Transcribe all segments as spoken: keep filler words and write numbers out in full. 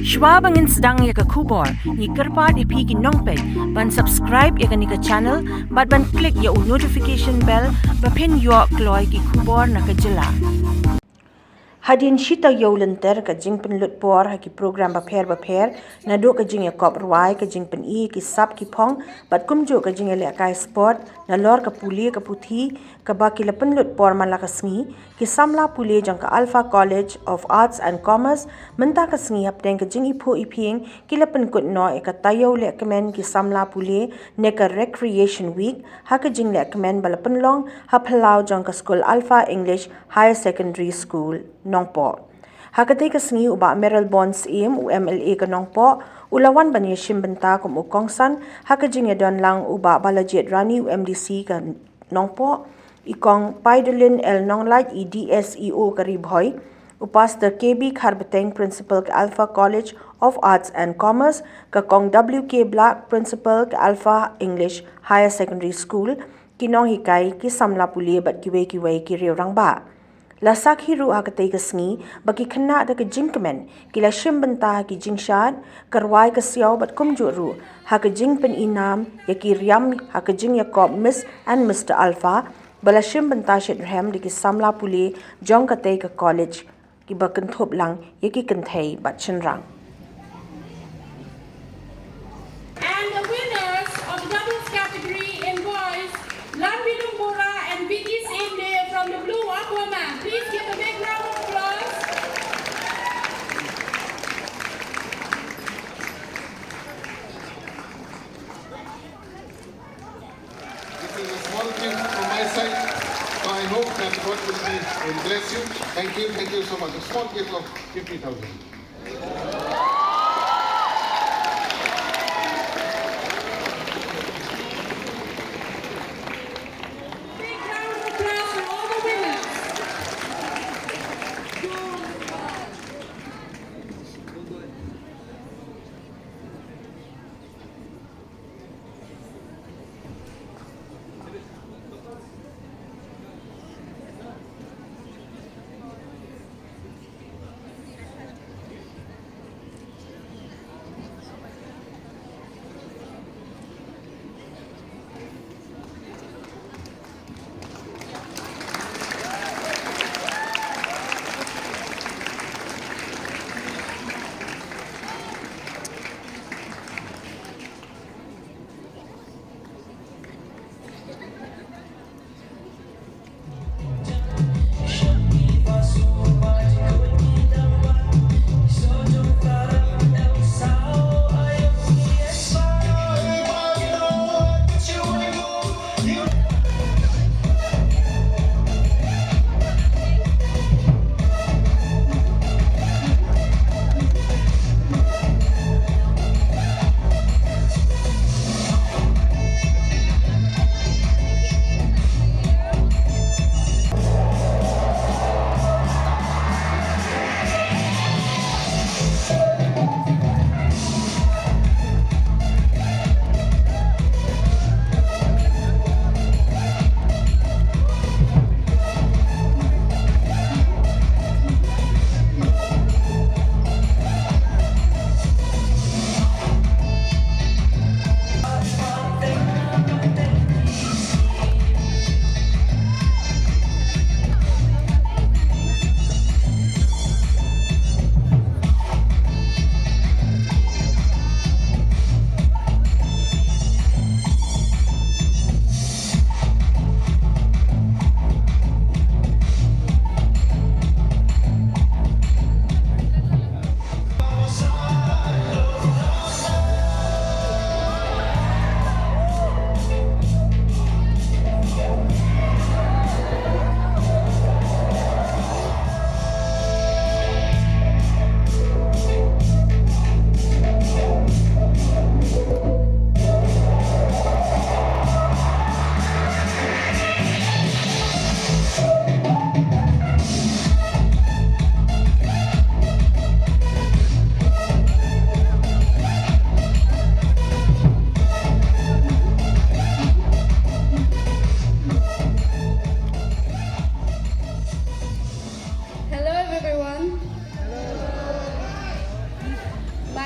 Shwa ba ngin sdang ïa ka khubor, ngi kyrpad ïa phi ki nongpeit ban subscribe ïa kane ka channel bad ban click ïa u notification bell ba phin ïoh kloi ki khubor na ka jylla. Hadien shi taïew lynter ka jingpynlut por ha ki program bapher bapher, naduh ka jingïakop rwai, ka jingpyni ki sap ki phong bad kumjuh ka jingïalehkai sport, nalor ka pule ka puthi kaba ki la pynlut por man la ka sngi, ki samla pule jong ka Alpha College of Arts and Commerce mynta ka sngi hapdeng ka jingiphuh iphieng ki la pynkut noh ïa ka taïew lehkmen ki samla pule ne ka Recreation Week ha ka jinglehkmen ba la pynlong ha phyllaw jong ka skul Alpha English Higher Secondary School, Nongpoh. Ha katei ka sngi u Bah Mayralborn Syiem, u M L A ka Nongpoh, u la wan ban ïashim bynta kum u kongsan ha ka jingïadon lang u Bah Balajied Rani, u M D C ka Nongpoh, i Kong Paidolin L Nonglait, i D S E O ka Ri Bhoi, u Pastor K B Kharbeteng, Principal ka Alpha College of Arts and Commerce, ka Kong W K Black, Principal ka Alpha English Higher Secondary School, ki nonghikai, ki samla pule bad kiwei kiwei ki riew rangbah. La sakhi ruh ha katei ka sngi ba ki khynnah da ka jingkmen ki la shim bynta ha ki jingshad, ka rwai ka siaw bad kumjuh ruh ha ka jingpynïnam ïa ki riam ha ka jingïakop Miss and Mister Alpha ba la shim bynta shitrhem da ki samla pule jong katei ka college, kiba kynthup lang ïa ki kynthei bad shynrang. And the winners of the doubles category in boys, Lanbidung Bora and Vicky Sende from the blue Aquaman. Please give a big round of applause. This is a small gift from my side. So I hope that God will be, will bless you. Thank you. Thank you so much. A small gift of fifty thousand. Big round of applause for all the winners.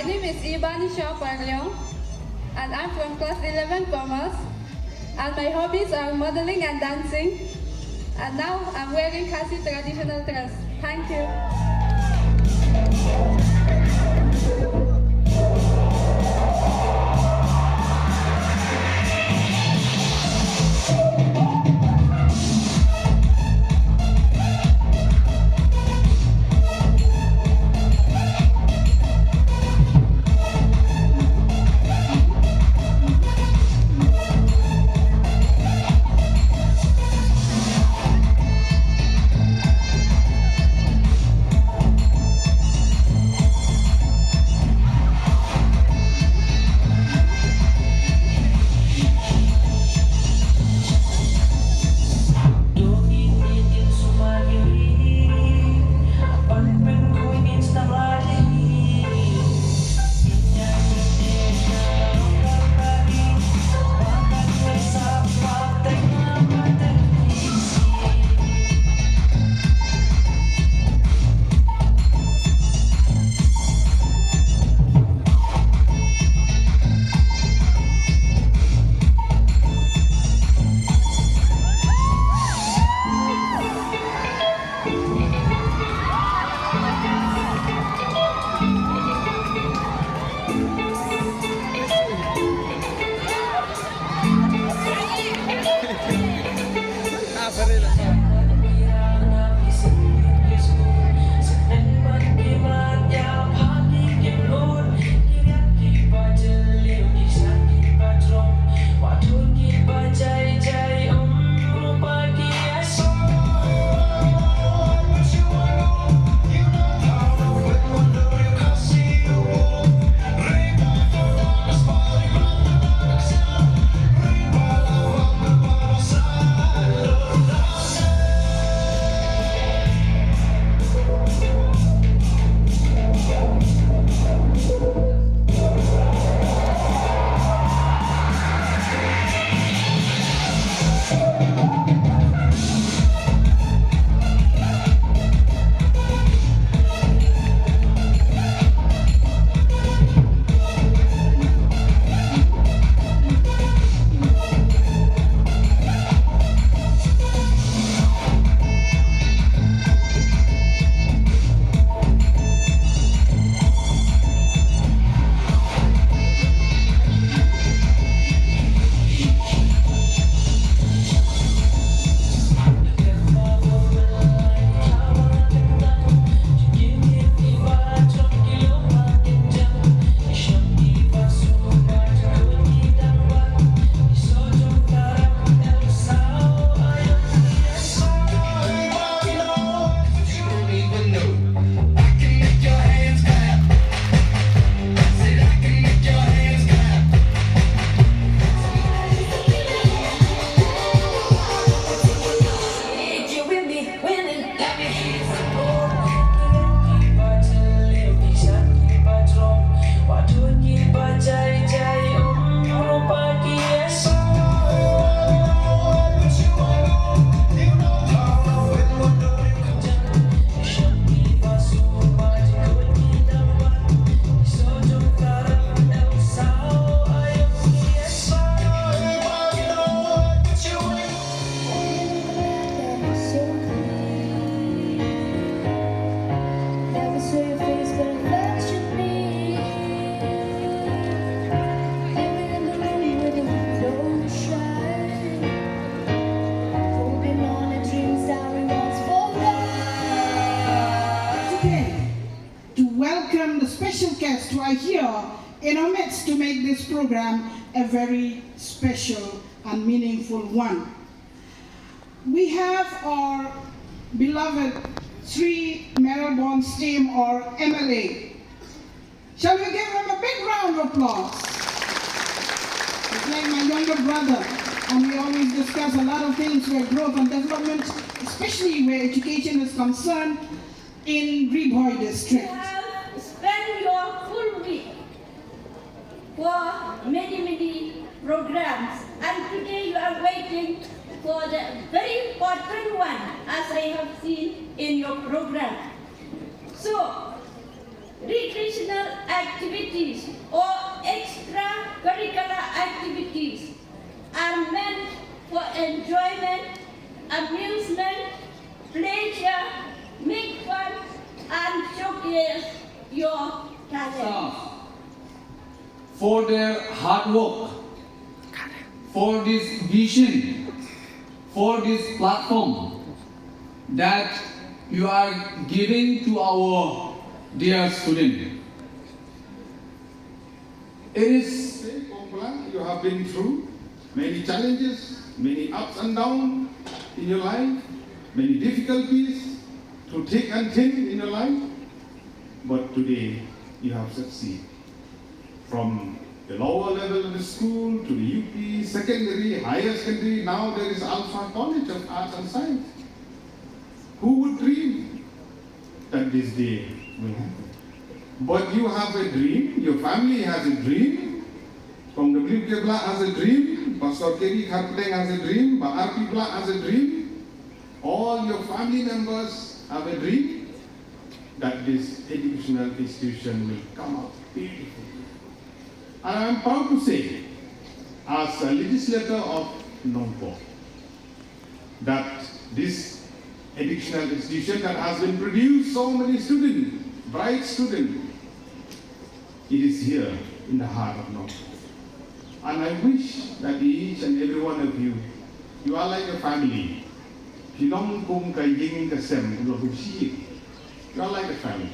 My name is Ibani Shah Parliong, and I'm from class eleven Commerce, and my hobbies are modeling and dancing, and now I'm wearing Khasi traditional dress. Thank you. Today, to welcome the special guest who are here in our midst to make this program a very special and meaningful one. We have our beloved Sri Mayralborn Steme, our M L A. Shall we give him a big round of applause? He's like my younger brother, and we always discuss a lot of things where growth and development, especially where education is concerned, in Ri Bhoi district. You have spent your full week for many, many programs, and today you are waiting for the very important one, as I have seen in your program. So, Recreational activities or extracurricular activities are meant for enjoyment, amusement, pleasure, make fun, and showcase your talent. Staff for their hard work, for this vision, for this platform that you are giving to our dear student. It is Say, Kong Blah, you have been through many challenges, many ups and downs in your life, many difficulties through thick and thin in your life. But today, you have succeeded. From the lower level of the school to the U P, secondary, higher secondary, now there is Alpha College of Arts and Science. Who would dream that this day will happen? But you have a dream, your family has a dream, Kong W K Blah has a dream, Pastor K D Kharpdeng has a dream, Bah R P Blah has a dream, all your family members have a dream that this educational institution will come out beautiful. And I am proud to say, as a legislator of Nongpoh, that this educational institution that has been produced so many students, bright students, it is here in the heart of Nongpoh. And I wish that each and every one of you, you are like a family. Phi long kum ka ïing ka sem, u long kum shi ïing. You are like a family.